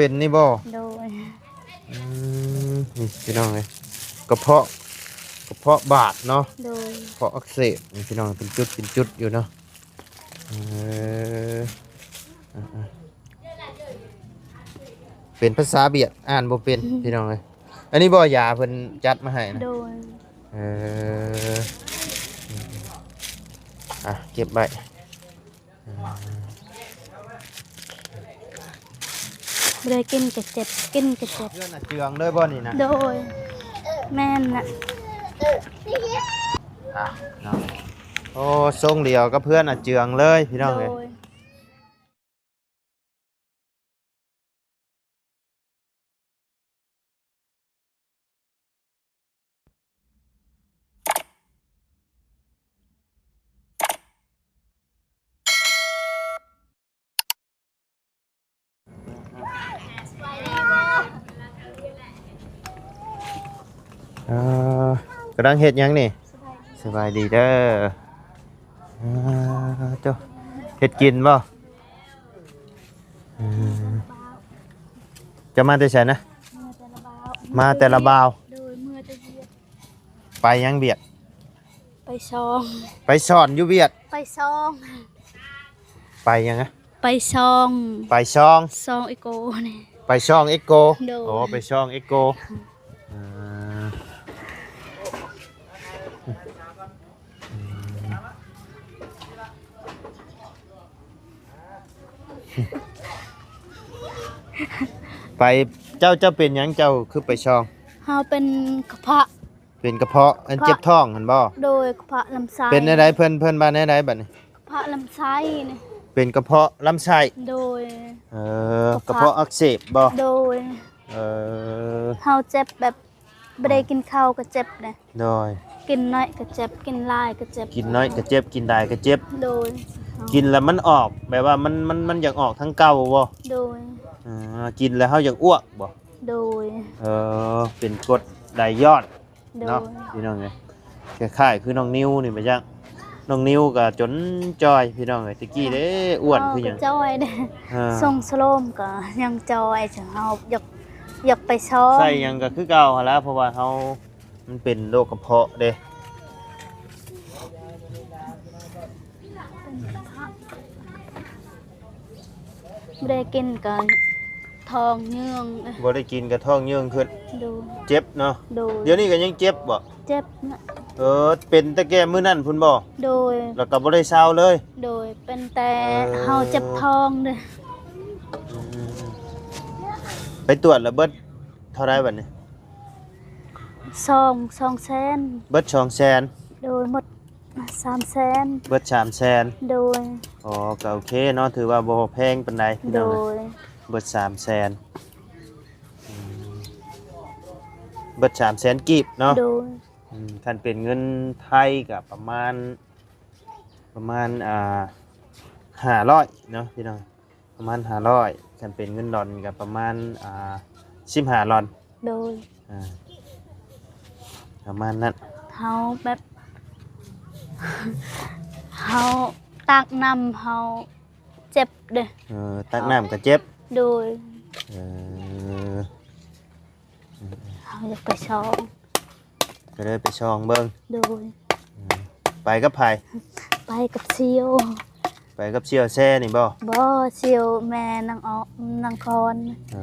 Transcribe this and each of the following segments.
ເປັນນີ້ບໍ່? ໂດຍ. ອືມ ນີ້ພີ່ນ້ອງເອີຍ ກະເພາະ ກະເພາະບາດເນາະ. ໂດຍ. ກະເພາະອັກເສບ ນີ້ພີ່ນ້ອງ ເປັນຈຸດ ເປັນຈຸດຢູ່ເນາະ. ເອີ ອ່າໆ ເປັນພາສາຫວຽດ ອ່ານບໍ່ເປັນ ອືມ ພີ່ນ້ອງເອີຍ. ອັນນີ້ບໍ່ ຢາເພິ່ນຈັດມາໃຫ້ນະ? ໂດຍ. ເອີ ອ່ະ ເກັບໄວ້. ບໍ່ໄດ້ກິນກະເຈັບ ກິນກະເຈັບ. ເພື່ອນອາເຈືອງເລີຍບໍ່ນີ້ນະ? ໂດຍ ແມ່ນນະ. ອ່ະເນາະ ໂອ້ ຊົງດຽວກັບເພື່ອນອາເຈືອງເລີຍ ພີ່ນ້ອງເອີຍ. ໂດຍ. ເອີ ກຳລັງເຮັດຫຍັງນີ້? ສະບາຍດີເດີ. ອ່າ ເຈົ້າເຮັດກິນບໍ່? ອືມ ເຈົ້າມາແຕ່ໃສນະ? ມາແຕ່ລະບາວ. ໂດຍ ເມືອແຕ່ວຽກ. ໄປຫຍັງວຽກ? ໄປຊ່ອງ. ໄປຊ່ອນຢູ່ວຽກ? ໄປຊ່ອງ. ໄປຫຍັງນະ? ໄປຊ່ອງ. ໄປຊ່ອງ ຊ່ອງເອໂກນີ້. ໄປຊ່ອງເອໂກ. ໂດຍ. ອໍ ໄປຊ່ອງເອໂກ. ອ່າ ໄປ ເຈົ້າ ເຈົ້າເປັນຫຍັງ ເຈົ້າຄືໄປຊ່ອງ? ເຮົາເປັນກະເພາະ. ເປັນກະເພາະ ອັນ ກະເພາະ ເຈັບທ້ອງຫັ້ນບໍ່? ໂດຍ ກະເພາະລຳໄສ້. ເປັນແນວໃດ ເພິ່ນ ເພິ່ນວ່າແນວໃດບັດນີ້? ກະເພາະລຳໄສ້ນີ້. ເປັນກະເພາະລຳໄສ້. ໂດຍ. ເອີ ກະເພາະ ກະເພາະອັກເສບບໍ່? ໂດຍ. ເອີ ເຮົາເຈັບແບບ ບໍ່ໄດ້ກິນເຂົ້າກະເຈັບເດ້. ໂດຍ. ກິນໜ້ອຍກະເຈັບ ກິນຫຼາຍກະເຈັບ. ກິນໜ້ອຍກະເຈັບ ກິນຫຼາຍກະເຈັບ. ໂດຍ. ກິນແລ້ວມັນອອກ ແບບວ່າມັນ ມັນ ມັນຢາກອອກທາງເກົ່າບໍ່? ໂດຍ. ອ່າ ກິນແລ້ວເຮົາຢາກອ້ວກບໍ່? ໂດຍ. ເອີ ເປັນກົດໄດຢອດ ໂດຍ ເນາະ ພີ່ນ້ອງເອີຍ. ຄ້າຍໆຄືນ້ອງນິວນີ້ໄປຈັກ ນ້ອງນິວກະຈົນຈ່ອຍ ພີ່ນ້ອງເອີຍ. ແຕ່ກີ້ເດ້ ອ້ວນຄືຫຍັງ ກະຈ່ອຍເດ້. ເອີ ຊົງສະໂລມກະຍັງຈ່ອຍ ຈັ່ງເຮົາຢາກ ຢາກໄປຊ້ອມ ໃສ່ຫຍັງກະຄືເກົ່າຫັ້ນລະ ເພາະວ່າເຮົາ ມັນເປັນໂລກກະເພາະເດ້. ບໍ່ໄດ້ກິນກະທ້ອງເຍີງ. ບໍ່ໄດ້ກິນກະທ້ອງເຍີງຂຶ້ນ. ໂດຍ. ເຈັບເນາະ. ໂດຍ. ດຽວນີ້ກະຍັງເຈັບບໍ່? ເຈັບນະ. ເອີ ເປັນແຕ່ແກ່ມື້ນັ້ນພຸ້ນບໍ່? ໂດຍ. ແລ້ວກະບໍ່ໄດ້ເຊົາເລີຍ? ໂດຍ. ເປັນແຕ່ ເອີ ເຮົາເຈັບທ້ອງເດ້. ອືມ ໄປກວດລະເບິດເທົ່າໃດບັດນີ້? ສອງ ສອງແສນ. ເບິດສອງແສນ. ໂດຍ. ໝົດ ສາມແສນ. ເບິດສາມແສນ. ໂດຍ. ອໍ ກະໂອເຄເນາະ ຖືວ່າບໍ່ແພງປານໃດພີ່ນ້ອງ. ໂດຍ. ເບິດສາມແສນ. ອືມ ເບິດສາມແສນກີບເນາະ. ໂດຍ. ອືມ ຄັນເປັນເງິນໄທກະປະມານ ປະມານ ອ່າ ຫ້າຮ້ອຍເນາະພີ່ນ້ອງ. ປະມານຫ້າຮ້ອຍ ຄັນເປັນເງິນດອນກະປະມານ ອ່າ ສິບຫ້າດອນ. ໂດຍ. ອ່າ ປະມານນັ້ນ. ເຮົາແບບ ເຮົາຕັກນ້ຳ ເຮົາເຈັບເດ້. ເອີ ຕັກນ້ຳກະເຈັບ. ໂດຍ. ເອີ ເຮົາຢາກໄປຊ່ອງ ກະເລີຍໄປຊ່ອງເບິ່ງ. ໂດຍ. ອືມ ໄປກັບໃຜ? ໄປກັບສ່ຽວ. ໄປກັບສ່ຽວແຊນີ້ບໍ່? ບໍ່ ສ່ຽວແມ່ນາງອອກ ນາງຄອນ. ເອີ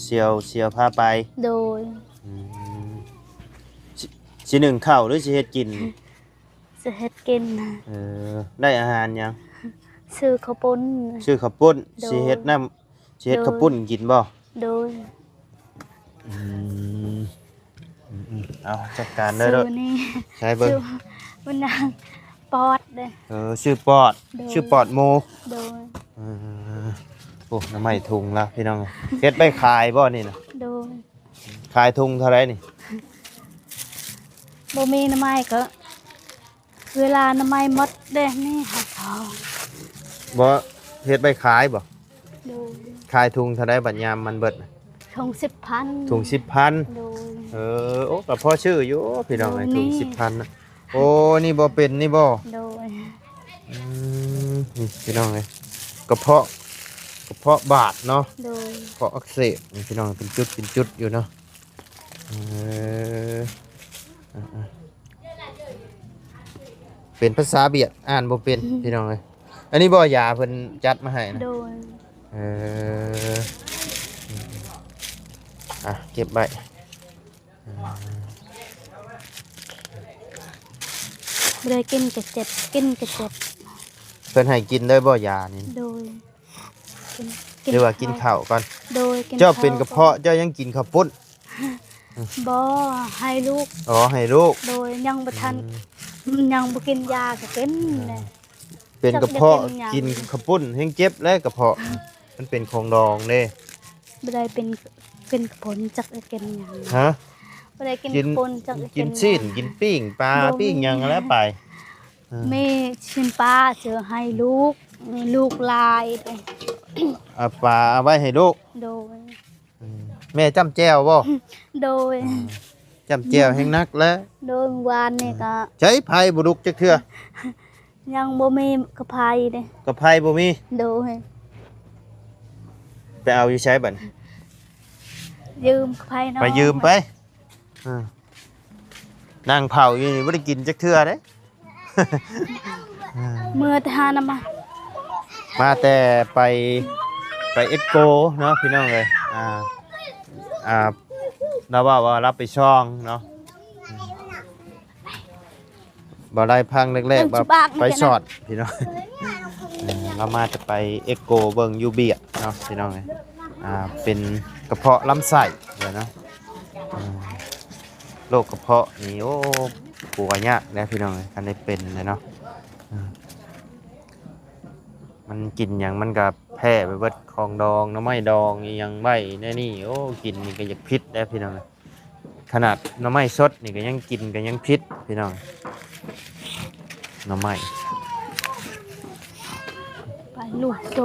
ສ່ຽວ ສ່ຽວພາໄປ. ໂດຍ. ອືມ ຊິ ຊິໜຶ້ງເຂົ້າຫຼືຊິເຮັດກິນ? ຊິເຮັດກິນ. ເອີ ໄດ້ອາຫານຫຍັງ? ຊື້ເຂົ້າປຸ້ນ. ຊື້ເຂົ້າປຸ້ນ. ໂດຍ. ຊິເຮັດນ້ຳ ຊິເຮັດ ໂດຍ ເຂົ້າປຸ້ນກິນບໍ່? ໂດຍ. ອືມ ອືມໆ ເອົາ ຈັດການເລີຍໂລດ. ໃສ່ເບິ່ງ ຊື່ມັນນາງປອດເດ້. ເອີ ຊື່ປອດ. ໂດຍ. ຊື່ປອດໝູ. ໂດຍ. ເອີ ໂອ້ ໜໍ່ໄມ້ທຸງລະພີ່ນ້ອງ ເຮັດໄວ້ຂາຍບໍ່ນີ້ນະ? ໂດຍ. ຂາຍທຸງເທົ່າໃດນີ້? ບໍ່ມີໜໍ່ໄມ້ກະ ເວລາໜໍ່ໄມ້ໝົດເດ້ ນີ້ຫາຊອງ. ບໍ່ ເຮັດໄວ້ຂາຍບໍ່? ໂດຍ. ຂາຍທຸງເທົ່າໃດບັດຍາມມັນເບິດ? ທຸງສິບພັນ. ທຸງສິບພັນ. ໂດຍ. ເອີ ໂອ້ ກະພໍຊື້ຢູ່ພີ່ນ້ອງເອີຍ. ໂດຍ. ທຸງສິບພັນນະ. ໂອ້ ນີ້ບໍ່ເປັນນີ້ບໍ່? ໂດຍ. ອືມ ນີ້ພີ່ນ້ອງເອີຍ ກະເພາະ ກະເພາະບາດເນາະ. ໂດຍ. ກະເພາະອັກເສບນີ້ພີ່ນ້ອງ ເປັນຈຸດເປັນຈຸດຢູ່ເນາະ. ເອີ ອ່າໆ ເປັນພາສາຫວຽດ ອ່ານບໍ່ເປັນ ອືມ ພີ່ນ້ອງເອີຍ. ອັນນີ້ບໍ່ ຢາເພິ່ນຈັດມາໃຫ້ນະ? ໂດຍ. ເອີ ອ່ະ ເກັບໄວ້. ບໍ່ໄດ້ກິນກະເຈັບ ກິນກະເຈັບ. ເພິ່ນໃຫ້ກິນເລີຍບໍ່ ຢານີ້? ໂດຍ. ກິນ ກິນ ຫຼືວ່າກິນເຂົ້າກ່ອນ? ໂດຍ. ກິນ ເຈົ້າເປັນກະເພາະ ເຈົ້າຍັງກິນເຂົ້າປຸ້ນ? ບໍ່ ໃຫ້ລູກ. ອໍ ໃຫ້ລູກ. ໂດຍ. ຍັງບໍ່ທັນ ອືມ ຍັງບໍ່ກິນຢາກະເປັນ. ອ່າ ເປັນກະເພາະ ກິນເຂົ້າປຸ້ນແຮງເຈັບແຫຼະກະເພາະ. ມັນເປັນຂອງດອງເດ້. ບໍ່ໄດ້ເປັນ ເປັນກະພົນ ຈັກຊິກິນຫຍັງ. ຮະ? ບໍ່ໄດ້ກິນ ກິນ ກະພົນ ຈັກຊິກິນ ກິນຊີ້ນ ຫຍັງ ກິນປີ້ງປາ ບໍ່ມີ ປີ້ງຫຍັງຫັ້ນແຫຼະໄປ. ເອີ ມີຊີ້ນປາເຈີໃຫ້ລູກ ມີລູກຫຼາຍເດ້. ເອົາປາເອົາໄວ້ໃຫ້ລູກ. ໂດຍ. ອືມ ແມ່ຈ້ຳແຈ່ວບໍ່? ໂດຍ. ອືມ ຈ້ຳແຈ່ວແຮງໜັກແຫຼະ. ໂດຍ. ວານນີ້ກະ ໃຊ້ໄຟບໍ່ລຸກຈັກເທື່ອ. ຍັງບໍ່ມີກະໄພເດ້. ກະໄພບໍ່ມີ? ໂດຍ. ໄປເອົາຢູ່ໃສບັດນີ້? ຢືມກະໄພນ້ອງ ໄປຢືມໄປ. ອ່າ ນັ່ງເຜົາຢູ່ນີ້ບໍ່ໄດ້ກິນຈັກເທື່ອເດ້. ເມືອແຕ່ຫານ້ຳມັນ ມາແຕ່ໄປ ໄປເອັກໂກເນາະ ພີ່ນ້ອງເອີຍ. ອ່າ ອ່າ ລາວເວົ້າວ່າລາວໄປຊ່ອງເນາະ. ບໍ່ໄດ້ພັງແລກໆ ວ່າໄປຊອດພີ່ນ້ອງ. ເອີ ລາວມາຈະໄປເອັກໂກເບິ່ງຢູ່ເບຍເນາະ ພີ່ນ້ອງເອີຍ. ອ່າ ເປັນກະເພາະລຳໄສ້ເນາະ. ເອີ ໂລກກະເພາະນີ້ ໂອ້ ປົວຍາກແດ່ພີ່ນ້ອງເອີຍ ຄັນໄດ້ເປັນເລີຍເນາະ. ເອີ ມັນກິນຫຍັງມັນກະແພ້ໄປເບິດ ຂອງດອງ ໜໍ່ໄມ້ດອງ ອີ່ຫຍັງໄວ້ໃນນີ້. ໂອ້ ກິນນີ້ກະຢາກພິດແດ່ພີ່ນ້ອງເອີຍ. ຂະໜາດໜໍ່ໄມ້ສົດນີ້ກະຍັງກິນກະຍັງພິດພີ່ນ້ອງ. ໜໍ່ໄມ້ ໄປລູກໂຕ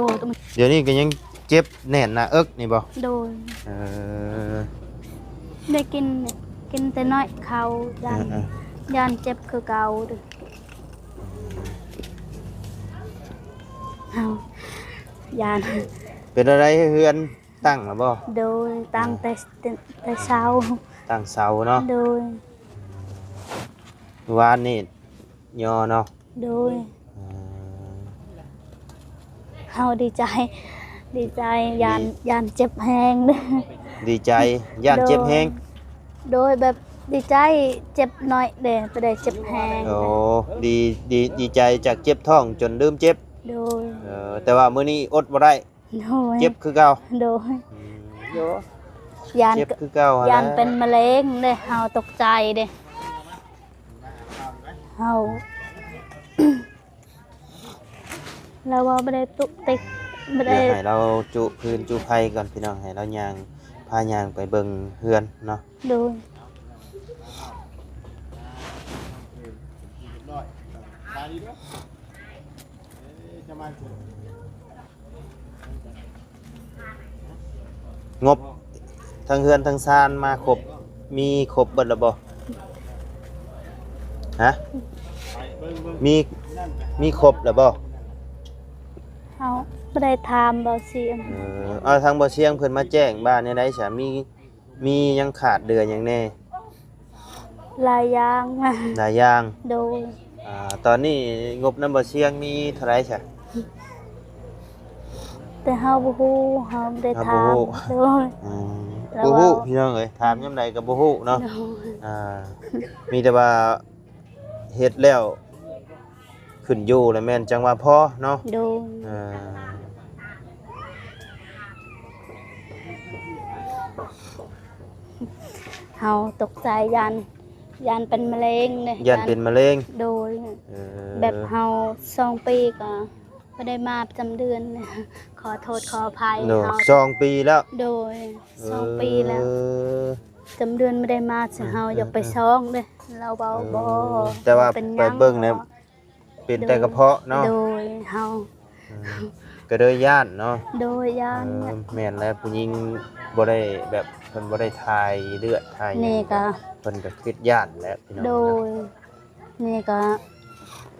ດຽວນີ້ກະຍັງເຈັບແໜ້ນໜ້າເອິກນີ້ບໍ່? ໂດຍ. ເອີ ໄດ້ກິນ ກິນແຕ່ນ້ອຍເຂົ້າ ຢ້ານ ເອີໆ ຢ້ານເຈັບຄືເກົ່າເດີ. ເຮົາຢ້ານ ເປັນແນວໃດເຮືອນ? ຕັ້ງແລ້ວບໍ່? ໂດຍ. ຕັ້ງ ອ່າ ແຕ່ ແຕ່ເຊົ້າ ຕັ້ງເສົາເນາະ. ໂດຍ. ວານນີ້ຍໍເນາະ. ໂດຍ. ອ່າ ເຮົາດີໃຈ ດີໃຈ ຢ້ານ ດີ ຢ້ານເຈັບແຮງ. ດີໃຈ ຢ້ານເຈັບແຮງ. ໂດຍ. ໂດຍ ແບບດີໃຈ ເຈັບໜ້ອຍເດ້ ບໍ່ໄດ້ເຈັບແຮງ. ໂອ້ ດີ ດີ ດີໃຈຈາກເຈັບທ້ອງຈົນລືມເຈັບ. ໂດຍ. ເອີ ແຕ່ວ່າມື້ນີ້ອົດບໍ່ໄດ້. ໂດຍ. ເຈັບຄືເກົ່າ. ໂດຍ. ອືມ ໂດຍ ຢ້ານ ເຈັບຄືເກົ່າ ຢ້ານເປັນມະເຮັງເດ້ ເຮົາຕົກໃຈເດ້ ເຮົາ ລາວວ່າບໍ່ໄດ້ຕຸກຕິກ ບໍ່ໄດ້ ດຽວໃຫ້ລາວຈຸຟືນຈຸໄຟກ່ອນພີ່ນ້ອງ ໃຫ້ລາວຍ່າງ ພາຍ່າງໄປເບິ່ງເຮືອນເນາະ. ໂດຍ. ງົບທັງເຮືອນທັງຊານມາຄົບ ມີຄົບເບິດແລ້ວບໍ່? ຮະ? ມີ ມີຄົບແລ້ວບໍ່? ເຮົາບໍ່ໄດ້ຖາມບ່າວຊຽງ. ເອີ ເອົາ ທາງບ່າວຊຽງເພິ່ນມາແຈ້ງວ່າແນວໃດຊະ? ມີ ມີຫຍັງຂາດເຫຼືອຫຍັງແດ່? ຫຼາຍຢ່າງ. ຫຼາຍຢ່າງ. ໂດຍ. ອ່າ ຕອນນີ້ງົບນຳບ່າວຊຽງມີເທົ່າໃດຊະ? ແຕ່ເຮົາບໍ່ຮູ້ ເຮົາບໍ່ໄດ້ຖາມ. ເຮົາບໍ່ຮູ້. ໂດຍ. ອືມ ແຕ່ວ່າ ບໍ່ຮູ້ພີ່ນ້ອງເອີຍ ຖາມຍາມໃດກໍບໍ່ຮູ້ເນາະ. ໂດຍ. ອ່າ ມີແຕ່ວ່າເຮັດແລ້ວ ຂຶ້ນຢູ່ແລ້ວແມ່ນຈັ່ງວ່າພໍເນາະ. ໂດຍ. ເອີ ເຮົາຕົກໃຈ ຢ້ານ ຢ້ານເປັນມະເຮັງເດ້. ຢ້ານເປັນມະເຮັງ. ໂດຍ. ເອີ ແບບເຮົາສອງປີກໍບໍ່ໄດ້ມາປະຈຳເດືອນ ຂໍໂທດຂໍອະໄພ. ໂດຍ. ເຮົາສອງປີແລ້ວ. ໂດຍ. ເອີ ສອງປີແລ້ວ ປະຈຳເດືອນບໍ່ໄດ້ມາ. ເອີ ເຮົາຢາກໄປ ເອີ ຊ່ອງເດ້ ລາວເວົ້າ ເອີ ບໍ່ ແຕ່ວ່າ ເປັນຫຍັງ ໄປເບິ່ງແລ້ວ ເປັນແຕ່ກະເພາະເນາະ. ໂດຍ. ເຮົາ ອືມ ກໍເລີຍຢ້ານເນາະ. ໂດຍ. ຢ້ານ. ເອີ ແມ່ນແລ້ວ ຜູ້ຍິງບໍ່ໄດ້ແບບ ເພິ່ນບໍ່ໄດ້ຖ່າຍເລືອດຖ່າຍຫຍັງ ນີ້ກໍ ເພິ່ນກໍຄິດຢ້ານແຫຼະພີ່ນ້ອງ. ໂດຍ. ນີ້ກໍ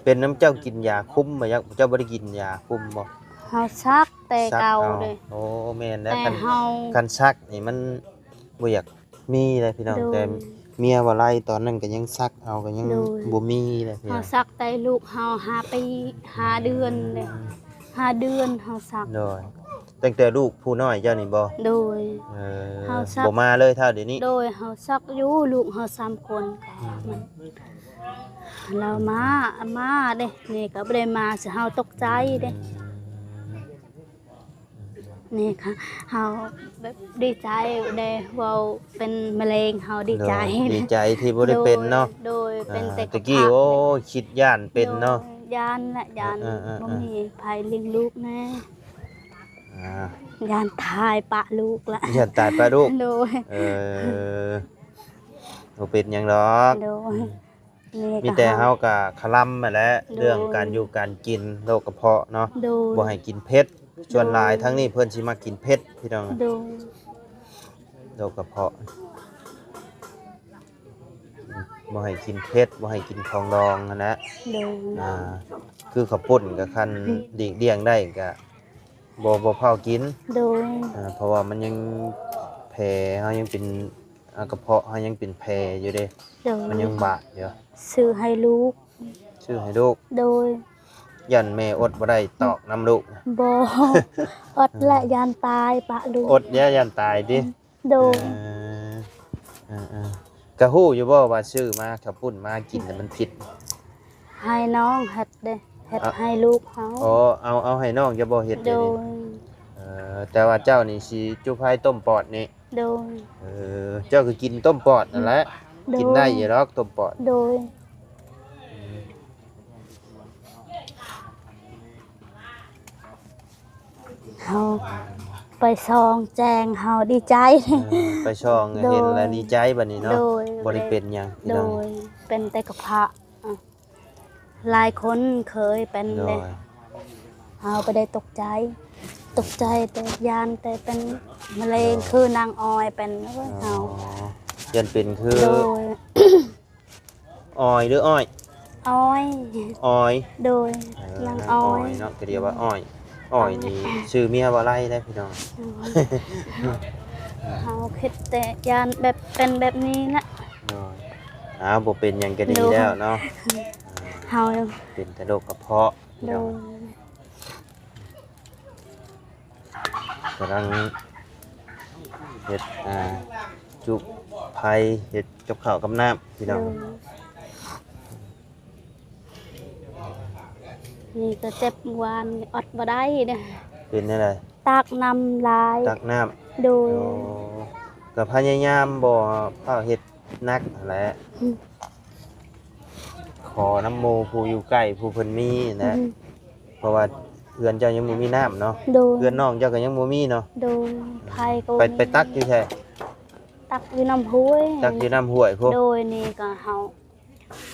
ເປັນນຳເຈົ້າກິນຢາຄຸມບໍ່? ເຈົ້າບໍ່ໄດ້ກິນຢາຄຸມບໍ່? ເຮົາສັກ ແຕ່ເກົ່າເດ້. ໂອ້ ແມ່ນແລ້ວ ແຕ່ເຮົາ ຄັນສັກນີ້ມັນບໍ່ຢາກມີເດ້ພີ່ນ້ອງ. ໂດຍ ແຕ່ເມຍວ່າໄລຕອນນັ້ນກໍຍັງສັກເອົາ ກໍຍັງ ໂດຍ ບໍ່ມີເດ້ພີ່ນ້ອງ. ເຮົາສັກແຕ່ລູກເຮົາຫ້າປີ ຫ້າເດືອນເດ້. ອືມ ຫ້າເດືອນເຮົາສັກ. ໂດຍ ຕັ້ງແຕ່ລູກຜູ້ນ້ອຍເຈົ້ານີ້ບໍ່? ໂດຍ ເອີ ເຮົາສັກ ບໍ່ມາເລີຍເທົ່າດຽວນີ້. ໂດຍ ເຮົາສັກຢູ່ ລູກເຮົາສາມຄົນ. ອືມ ມັນ ລາວມາ ມາເດ້ ນີ້ກໍບໍ່ໄດ້ມາ ຊິເຮົາຕົກໃຈເດ້. ອືມ ນີ້ຄ່ະ ເຮົາແບບດີໃຈເດ້ ເວົ້າເປັນມະເຮັງ ເຮົາດີໃຈ. ໂດຍ ດີໃຈທີ່ບໍ່ໄດ້ເປັນເນາະ. ໂດຍ ໂດຍ ເປັນ ອ່າ ແຕ່ ແຕ່ກີ້ ກໍ ໂອ້ ຄິດຢ້ານເປັນເນາະ. ໂດຍ ຢ້ານລະ ຢ້ານ ເອີໆໆໆ ບໍ່ມີໃຜລ້ຽງລູກແນ່. ອ່າ ຢ້ານຕາຍປະລູກລະ ຢ້ານຕາຍປະລູກ. ໂດຍ ເອີ ບໍ່ເປັນຫຍັງດອກ. ໂດຍ ອືມ ມີແຕ່ເຮົາກະຄະລຳຫັ້ນແຫຼະ ໂດຍ ເລື່ອງການຢູ່ການກິນ ໂລກກະເພາະເນາະ. ໂດຍ ບໍ່ໃຫ້ກິນເຜັດ. ໂດຍ ສ່ວນຫຼາຍທາງນີ້ເພິ່ນຊິມັກກິນເຜັດພີ່ນ້ອງ. ໂດຍ ໂລກກະເພາະ ບໍ່ໃຫ້ກິນເຜັດ ບໍ່ໃຫ້ກິນຂອງດອງຫັ້ນແຫຼະ. ໂດຍ ອ່າ ຄືເຂົ້າປຸ້ນກະຄັນ ອືມ ຫຼີກລ່ຽງໄດ້ກະ ບໍ່ ບໍ່ພາວກິນ. ໂດຍ ເອີ ເພາະວ່າມັນຍັງແຜ ເຮົາຍັງເປັນ ອາ ກະເພາະເຮົາຍັງເປັນແຜຢູ່ເດ້. ໂດຍ ມັນຍັງບາດຢູ່. ຊື້ໃຫ້ລູກ ຊື້ໃຫ້ລູກ. ໂດຍ ຢ້ານແມ່ອົດບໍ່ໄດ້ຕອກນຳລູກ. ບໍ່ ອົດແລະ ເອີ ຢ້ານຕາຍປະລູກ. ອົດແລ້ວຢ້ານຕາຍຕິ? ໂດຍ ເອີ ເອີໆ ກະຮູ້ຢູ່ບໍ່ວ່າຊື້ມາ ເຂົ້າປຸ້ນມາກິນແລ້ວມັນຜິດ? ໃຫ້ນ້ອງເຮັດເດ້ ເຮັດ ເອົາ ໃຫ້ລູກເຮົາ. ອໍ ເອົາ ເອົາໃຫ້ນ້ອງເຈົ້າບໍ່ເຮັດເດ້? ໂດຍ ເອີ ແຕ່ວ່າເຈົ້ານີ້ຊິຈຸໄຟຕົ້ມປອດນີ້? ໂດຍ ເອີ ເຈົ້າກໍກິນຕົ້ມປອດນັ້ນແຫຼະ. ໂດຍ ກິນໄດ້ຢູ່ດອກຕົ້ມປອດ. ໂດຍ ເຮົາໄປສ່ອງແຈ້ງ ເຮົາດີໃຈ. ເອີ ໄປສ່ອງ ໂດຍ ເຫັນແລ້ວດີໃຈບັດນີ້ເນາະ. ໂດຍ ບໍ່ໄດ້ເປັນຫຍັງພີ່ນ້ອງ. ໂດຍ ເປັນແຕ່ກະເພາະ ຫຼາຍຄົນເຄີຍເປັນເດ້. ໂດຍ ເຮົາບໍ່ໄດ້ຕົກໃຈ ຕົກໃຈແຕ່ຢ້ານແຕ່ເປັນມະເຮັງ. ໂດຍ ຄືນາງອອຍເປັນ. ໂອ້ຍ ອໍ ເຮົາ ຢ້ານເປັນຄື ໂດຍ ອອຍ ຫຼື ອ້ອຍ? ອອຍ ອອຍ ໂດຍ ເອີ ນາງອອຍ ນາງອອຍເນາະ ກໍຮຽກວ່າອ້ອຍ. ອ້ອຍນີ້ຊື່ເມຍບໍ່ໄລ່ເດ້ພີ່ນ້ອງ. ໂດຍ ເຮົາຄິດແຕ່ຢ້ານແບບເປັນແບບນີ້ລະ. ໂດຍ ອ້າວ ບໍ່ເປັນຫຍັງກໍດີ ໂດຍ ແລ້ວເນາະ. ເຮົາເປັນແຕ່ໂລກກະເພາະ ໂດຍ ພີ່ນ້ອງ. ກຳລັງເຮັດ ອ່າ ຈຸໄຟ ເຮັດກັບເຂົ້າກັບນ້ຳພີ່ນ້ອງ. ໂດຍ ນີ້ກໍເຈັບວານ ອອດບໍ່ໄດ້ເດ້. ເປັນແນວໃດ? ຕັກນ້ຳຫຼາຍ ຕັກນ້ຳ. ໂດຍ ໂອ້ ກໍພະຍາຍາມບໍ່ຟ້າວເຮັດໜັກຫັ້ນແຫຼະ. ອືມ ຂໍນຳໝູ່ຜູ້ຢູ່ໃກ້ ຜູ້ເພິ່ນມີນະ. ອືມ ເພາະວ່າເຮືອນເຈົ້າຍັງບໍ່ມີນ້ຳເນາະ. ໂດຍ ເຮືອນນ້ອງເຈົ້າກໍຍັງບໍ່ມີເນາະ. ໂດຍ ໃຜກໍ ໄປ ບໍ່ມີ ໄປຕັກຢູ່ໃສ? ຕັກຢູ່ນ້ຳຫ້ວຍ ຕັກຢູ່ນ້ຳຫ້ວຍພຸ້ນ. ໂດຍ ນີ້ກໍເຮົາ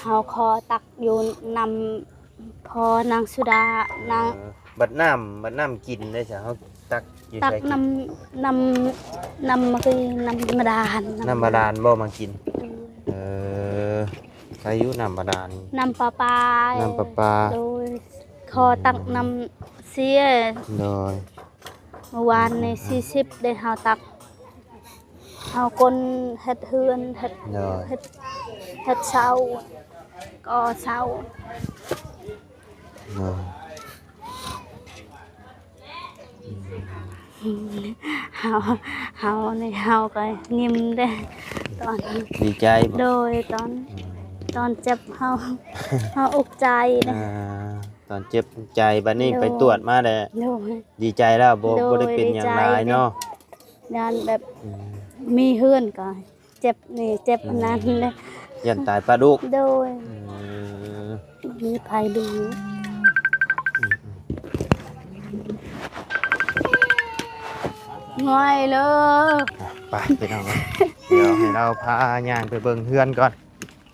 ເຮົາຂໍຕັກຢູ່ນ້ຳພໍ່ນາງສຸດາ ນາງ ເອີ ບັດນ້ຳ ບັດນ້ຳກິນເດ້ຊະ ເຮົາຕັກຢູ່ໃສກິນ? ຕັກນ້ຳ ນ້ຳ ນ້ຳ ຄືນ້ຳບາດານ ນ້ຳບາດານບໍ່ມາກິນ? ອືມ ເອີ ໃສ່ຢູ່ນ້ຳບາດານ ນ້ຳປະປາ ນ້ຳປະປາ. ໂດຍ ຂໍຕັກ ອືມ ນ້ຳເສຍ. ໂດຍ ມື້ວານນີ້ ອືມ ສີ່ສິບ ໄດ້ເຮົາຕັກ ເຮົາຄົນເຮັດເຮືອນ ເຮັດ ໂດຍ ເຮັດ ເຮັດເສົາ ກໍ່ເສົາ. ໂດຍ ເຮົາ ເຮົານີ້ ເຮົາກໍຍິ້ມເດ້ ຕອນ ດີໃຈບໍ່? ໂດຍ ຕອນ ອືມ ຕອນເຈັບເຮົາ ເຮົາອຸກໃຈເດ້. ອ່າ ຕອນເຈັບອຸກໃຈ ບັດນີ້ ໂດຍ ໄປກວດມາແລ້ວ ໂດຍ ດີໃຈແລ້ວ ບໍ່ ໂດຍ ບໍ່ໄດ້ເປັນຫຍັງຫຼາຍເນາະ. ດີໃຈເດ້ ຢ້ານແບບ ອືມ ມີເຮືອນກໍເຈັບນີ້ເຈັບ ອືມ ອັນນັ້ນເດ້ ຢ້ານຕາຍປະດຸກ. ໂດຍ ອືມ ມີໃຜດູ. ອືມ ງ່ອຍເລີຍ ໄປພີ່ນ້ອງເອີຍ ດຽວໃຫ້ລາວພາຍ່າງໄປເບິ່ງເຮືອນກ່ອນ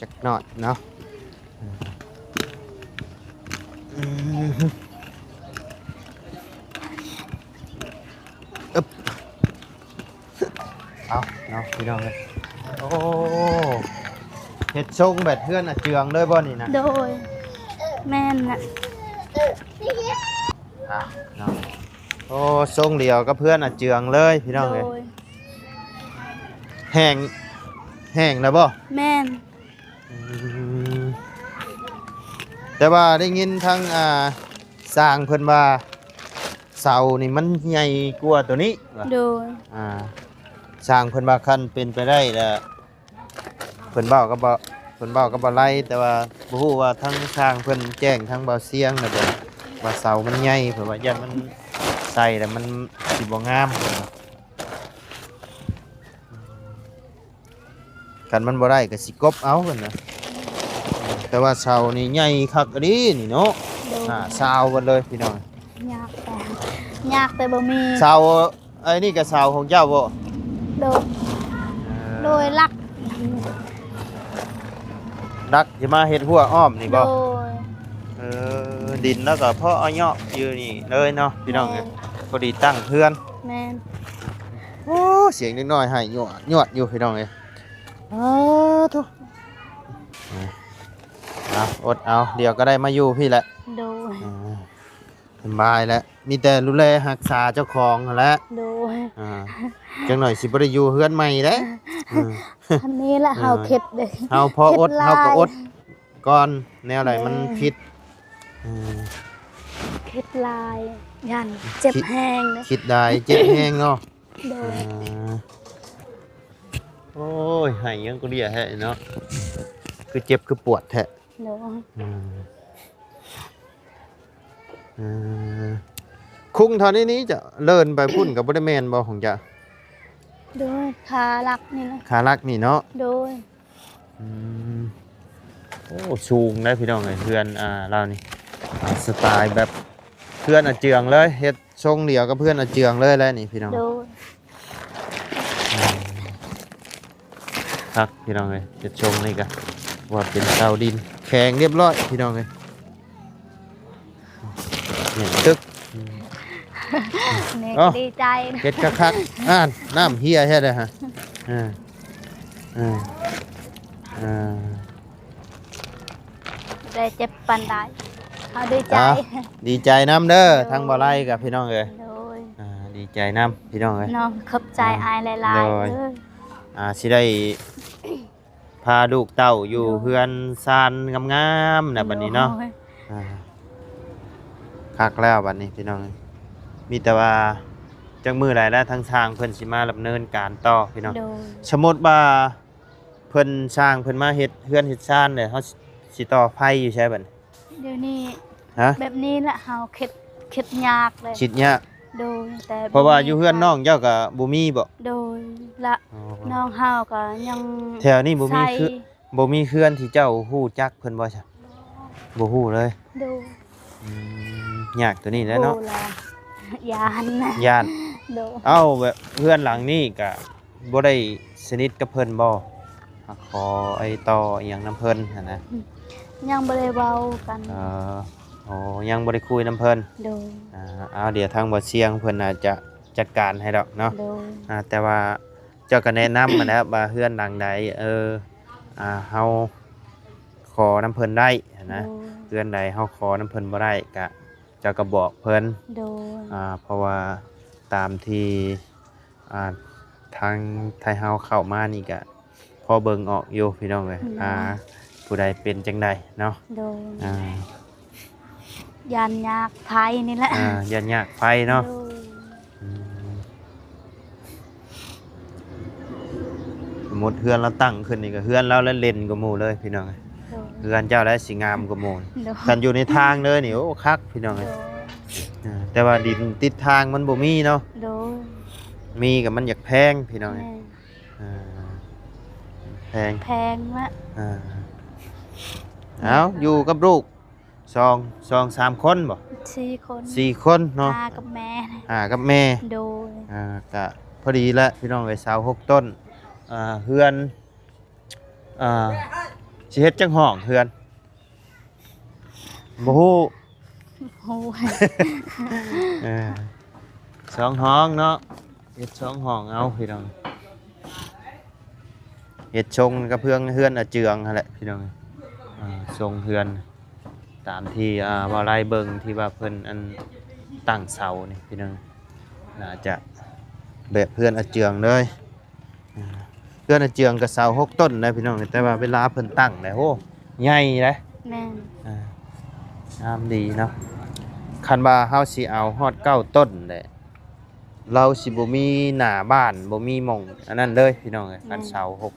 ຈັກໜ້ອຍເນາະ. ອືມ ອຶບ ເອົາເນາະພີ່ນ້ອງເອີຍ. ໂອ້ ເຮັດຊົງແບບເຮືອນອາເຈືອງເລີຍບໍ່ນີ້ນະ? ໂດຍ ແມ່ນລະ. ອ່ະເນາະ ໂອ້ ຊົງດຽວກັບເຮືອນອາເຈືອງເລີຍພີ່ນ້ອງເອີຍ. ໂດຍ ແຫ້ງ ແຫ້ງແລ້ວບໍ່? ແມ່ນ. ອືມ ແຕ່ວ່າໄດ້ຍິນທາງ ອ່າ ຊ່າງເພິ່ນວ່າ ເສົານີ້ມັນໃຫຍ່ກວ່າໂຕນີ້ວ່າ. ໂດຍ ອ່າ ຊ່າງເພິ່ນວ່າຄັນເປັນໄປໄດ້ລະ ເພິ່ນເວົ້າກັບ ເພິ່ນເວົ້າກັບບ່າວໄລ ແຕ່ວ່າບໍ່ຮູ້ວ່າທາງຊ່າງເພິ່ນແຈ້ງທາງບ່າວຊຽງແລ້ວບໍ່ ວ່າເສົາມັນໃຫຍ່ ເພິ່ນວ່າຢ້ານມັນໃສ່ແລ້ວມັນຊິບໍ່ງາມ ເພິ່ນວ່າ. ຄັນມັນບໍ່ໄດ້ກໍຊິກົບເອົາເພິ່ນນະ. ແຕ່ວ່າເສົານີ້ໃຫຍ່ຄັກອີ່ຫຼີນີ້ເນາະ. ໂດຍ ໜ້າຊາວເບິດເລີຍພີ່ນ້ອງ. ຍາກແຕ່ ຍາກແຕ່ບໍ່ມີ. ເສົາ ອັນນີ້ກໍເສົາຂອງເຈົ້າບໍ່? ໂດຍ ເອີ ໂດຍ ຫຼັກ ຫຼັກຊິມາເຮັດຮົ້ວອ້ອມນີ້ບໍ່? ໂດຍ ເອີ ດິນລາວກໍພໍເອົາເຍາະຢູ່ນີ້ເລີຍເນາະພີ່ນ້ອງເອີຍ. ແມ່ນ ພໍດີຕັ້ງເຮືອນ. ແມ່ນ. ໂອ້ ສຽງເດັກນ້ອຍໄຫ້ຍວດໆຢູ່ພີ່ນ້ອງເອີຍ. ອ້າໂທ້ ເອົາ ອົດເອົາ ດຽວກໍໄດ້ມາຢູ່ພີ້ແຫຼະ. ໂດຍ ອ່າ ສະບາຍແຫຼະ ມີແຕ່ດູແລຮັກສາເຈົ້າຂອງຫັ້ນແຫຼະ. ໂດຍ ອ່າ ຈັກໜ້ອຍຊິບໍ່ໄດ້ຢູ່ເຮືອນໃໝ່ເດ້. ອືມ ອັນນີ້ແຫຼະ ເອີ ເຮົາຄິດເດ້ ເຮົາພໍອົດ ເຮົາກໍອົດກ່ອນ ແນວໃດມັນຜິດ. ເອີ ຄິດຫຼາຍ ຢ້ານເຈັບແຮງເດ້ ຄິດຫຼາຍເຈັບແຮງເນາະ. ໂດຍ ອ່າ ໂອ້ຍ ໄຫ້ຫຍັງກໍເລຍແທ້ເນາະ ຄືເຈັບຄືປວດແທ້. ໂດຍ ອືມ ເອີ ຄຸງເທົ່ານີ້ນີ້ຈະເລີນໄປພຸ້ນກໍບໍ່ໄດ້ແມ່ນບໍ່ຂອງເຈົ້າ? ໂດຍ ຄາຫຼັກນີ້ແຫຼະ ຄາຫຼັກນີ້ເນາະ. ໂດຍ ອືມ ໂອ້ ສູງເດ້ພີ່ນ້ອງເອີຍ ເຮືອນ ອ່າ ລາວນີ້ ອ່າ ສະໄຕແບບເຮືອນອາເຈືອງເລີຍ ເຮັດຊົງດຽວກັບເຮືອນອາເຈືອງເລີຍແຫຼະນີ້ພີ່ນ້ອງ. ໂດຍ ອືມ ຄັກພີ່ນ້ອງເອີຍ ເຮັດຊົງນີ້ກະວ່າເປັນເສົາດິນແຂງຮຽບຮ້ອຍພີ່ນ້ອງເອີຍ. ແໜ້ນຕຶກ ແມ່ກໍດີໃຈ ເຮັດຄັກໆ. ອ່ານ ນ້ຳເຮຍແທ້ເດ້ຮະ. ເອີ ເອີ ເອີ ບໍ່ໄດ້ເຈັບປານໃດ ເຮົາດີໃຈ. ອ່າ ດີໃຈນຳເດີ ໂດຍ ທາງບໍ່ໄລກັບພີ່ນ້ອງເອີຍ. ໂດຍ ອ່າ ດີໃຈນຳພີ່ນ້ອງເອີຍ ນ້ອງຂອບໃຈ ອ່າ ອ້າຍຫຼາຍໆ. ໂດຍ ເອີ ອ່າ ຊິໄດ້ ພາລູກເຕົ້າຢູ່ ໂດຍ ເຮືອນຊານງາມໆນະ ໂດຍ ບັດນີ້ເນາະ. ອ່າ ຄັກແລ້ວບັດນີ້ພີ່ນ້ອງ ມີແຕ່ວ່າຈັກມື້ໃດແລ້ວທາງຊ່າງເພິ່ນຊິມາດຳເນີນການຕໍ່ພີ່ນ້ອງ. ໂດຍ ສົມມຸດວ່າເພິ່ນ ຊ່າງເພິ່ນມາເຮັດເຮືອນເຮັດຊານແລ້ວ ເຮົາຊິ ຊິຕໍ່ໄຟຢູ່ໃສບັດນີ້? ດຽວນີ້ ຮະ? ແບບນີ້ລະ ເຮົາຄິດ ຄິດຍາກເລີຍ ຄິດຍາກ. ໂດຍ ແຕ່ ເພາະວ່າຢູ່ເຮືອນນ້ອງເຈົ້າກໍບໍ່ມີບໍ? ໂດຍ ລະ ອໍ ນ້ອງເຮົາກໍຍັງ ແຖວນີ້ບໍ່ມີ ໃສ່ ຄື ບໍ່ມີເຮືອນທີ່ເຈົ້າຮູ້ຈັກເພິ່ນບໍ່ຊະ? ບໍ່ຮູ້ເລີຍ. ໂດຍ ອືມ ຍາກໂຕນີ້ແຫຼະເນາະ. ໂດຍ ຢ້ານ ຢ້ານ. ໂດຍ ເອົ້າ ແບບເຮືອນຫຼັງນີ້ກະບໍ່ໄດ້ສະໜິດກັບເພິ່ນບໍ່? ມາຂໍໄອ້ຕໍ່ອີ່ຫຍັງນຳເພິ່ນຫັ້ນນະ? ອືມ ຍັງບໍ່ໄດ້ເວົ້າກັນ. ເອີ ໂອ້ ຍັງບໍ່ໄດ້ຄຸຍນຳເພິ່ນ. ໂດຍ ອ່າ ເອົາ ດຽວທາງບໍ່ຊຽງເພິ່ນອາດຈະຈັດການໃຫ້ດອກເນາະ. ໂດຍ ອ່າ ແຕ່ວ່າເຈົ້າກໍແນະນຳຫັ້ນແຫຼະວ່າເຮືອນຫຼັງໃດ ເອີ ອ່າ ເຮົາຂໍນຳເພິ່ນໄດ້ຫັ້ນນະ. ໂດຍ ເຮືອນໃດເຮົາຂໍນຳເພິ່ນບໍ່ໄດ້ ກະເຈົ້າກໍບອກເພິ່ນ. ໂດຍ ອ່າ ເພາະວ່າຕາມທີ່ ອ່າ ທາງໄທເຮົາເຂົ້າມານີ້ກະພໍເບິ່ງອອກຢູ່ພີ່ນ້ອງເອີຍ. ໂດຍ ອ່າ ຜູ້ໃດເປັນຈັ່ງໃດເນາະ. ໂດຍ ອ່າ ຢ້ານຍາກໄຟນີ້ແຫຼະ. ອ່າ ຢ້ານຍາກໄຟເນາະ. ໂດຍ ອືມ ສົມມຸດເຮືອນລາວຕັ້ງຂຶ້ນນີ້ກໍເຮືອນລາວລະເດັ່ນກວ່າໝູ່ເລີຍພີ່ນ້ອງ. ໂດຍ ເຮືອນເຈົ້າລະຊິງາມກວ່າໝູ່. ໂດຍ ຄັນຢູ່ໃນທາງເລີຍນີ້ ໂອ້ ຄັກພີ່ນ້ອງ. ໂດຍ ອ່າ ແຕ່ວ່າດິນຕິດທາງມັນບໍ່ມີເນາະ. ໂດຍ ມີກໍມັນຢາກແພງພີ່ນ້ອງ. ແມ່ນ ອ່າ ແພງ ແພງລະ. ອ່າ ເອົາ ຢູ່ກັບລູກ ສອງ ສອງສາມຄົນບໍ? ສີ່ຄົນ ສີ່ຄົນເນາະ. ຫ້າກັບແມ່ ຫ້າກັບແມ່. ໂດຍ ອ່າ ກະພໍດີແຫຼະພີ່ນ້ອງເອີຍ ຊາວຫົກຕົ້ນ. ອ່າ ເຮືອນ ອ່າ ຊິເຮັດຈັກຫ້ອງເຮືອນ? ບໍ່ຮູ້ ບໍ່ຮູ້. ເອີ ສອງຫ້ອງເນາະ ເຮັດສອງຫ້ອງເອົາພີ່ນ້ອງ. ເຮັດຊົງກັບເຮືອນ ເຮືອນອາເຈືອງຫັ້ນແຫຼະພີ່ນ້ອງ. ອ່າ ຊົງເຮືອນຕາມທີ່ ອ່າ ເວົ້າໄລ່ເບິ່ງທີ່ວ່າເພິ່ນ ອັນ ຕັ້ງເສົານີ້ພີ່ນ້ອງ. ໜ້າຈະແບບເຮືອນອາເຈືອງເລີຍ. ເຮືອນອາເຈືອງກໍເສົາຫົກຕົ້ນນະພີ່ນ້ອງ, ແຕ່ວ່າເວລາເພິ່ນຕັ້ງແຫຼະ ໂອ້ ໃຫຍ່ເດ້. ແມ່ນ. ອ່າ ງາມດີເນາະ. ຄັນວ່າເຮົາຊິເອົາຮອດເກົ້າຕົ້ນແຫຼະ ລາວຊິບໍ່ມີໜ້າບ້ານ ບໍ່ມີໝ່ອງອັນນັ້ນເລີຍພີ່ນ້ອງເອີຍ. ແມ່ນ. ຄັນເສົາຫົກ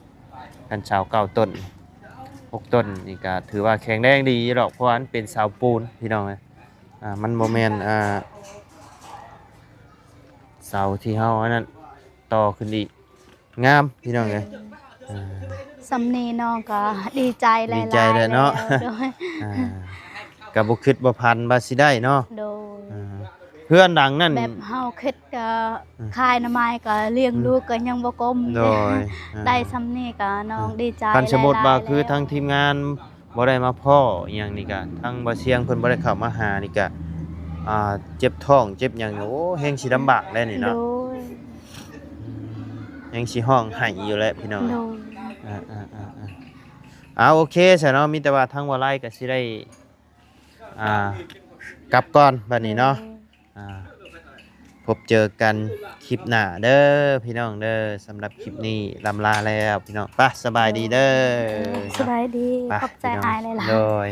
ຄັນເສົາເກົ້າຕົ້ນ ຫົກຕົ້ນນີ້ກໍຖືວ່າແຂງແຮງດີຢູ່ດອກ, ເພາະວ່າມັນເປັນເສົາປູນພີ່ນ້ອງເອີຍ. ອ່າ ມັນບໍ່ແມ່ນ ອ່າ ເສົາທີ່ເຮົາອັນນັ້ນຕໍ່ຂຶ້ນອີກ. ງາມພີ່ນ້ອງເອີຍ. ເອີ ອ່າ ສ່ຳນີ້ນ້ອງກໍດີໃຈຫຼາຍໆ ດີໃຈແລ້ວເນາະ. ແລ້ວ ໂດຍ. ອ່າ ກໍບໍ່ຄິດບໍ່ຝັນວ່າຊິໄດ້ເນາະ. ໂດຍ. ອ່າ ເຮືອນຫຼັງນັ້ນ ແບບເຮົາຄິດກໍ ອືມ ຂາຍໜໍ່ໄມ້ກໍລ້ຽງລູກກໍຍັງບໍ່ກົມ. ໂດຍ. ອ່າ ໄດ້ສ່ຳນີ້ກໍນ້ອງ ອ່າ ດີໃຈ. ຄັນສົມມຸດວ່າ ຫຼາຍໆ ຄື ແລ້ວ ທາງທີມງານບໍ່ໄດ້ມາພໍ້ອີ່ຫຍັງນີ້ກະ ທາງບ່າວຊຽງເພິ່ນບໍ່ໄດ້ເຂົ້າມາຫານີ້ກະ ອ່າ ເຈັບທ້ອງເຈັບຫຍັງ ໂອ້ ແຮງຊິລຳບາກແລ້ວນີ້ເນາະ. ໂດຍ. ອືມ ແຮງຊິຮ້ອງໄຫ້ຢູ່ແຫຼະພີ່ນ້ອງ. ໂດຍ. ອ່າໆໆໆ ເອົາ ໂອເຄຊະເນາະ, ມີແຕ່ວ່າທາງບ່າວໄລກໍຊິໄດ້ ອ່າ ກັບກ່ອນບັດນີ້ເນາະ. ໂດຍ. ອ່າ ພົບເຈີກັນຄລິບໜ້າເດີພີ່ນ້ອງເດີ. ສຳລັບຄລິບນີ້ລ່ຳລາແລ້ວພີ່ນ້ອງ. ໄປ ສະບາຍດີເດີ. ໂດຍ. ສະບາຍດີ. ໄປ ຂອບໃຈ ພີ່ນ້ອງ ອ້າຍຫຼາຍໆ. ໂດຍ.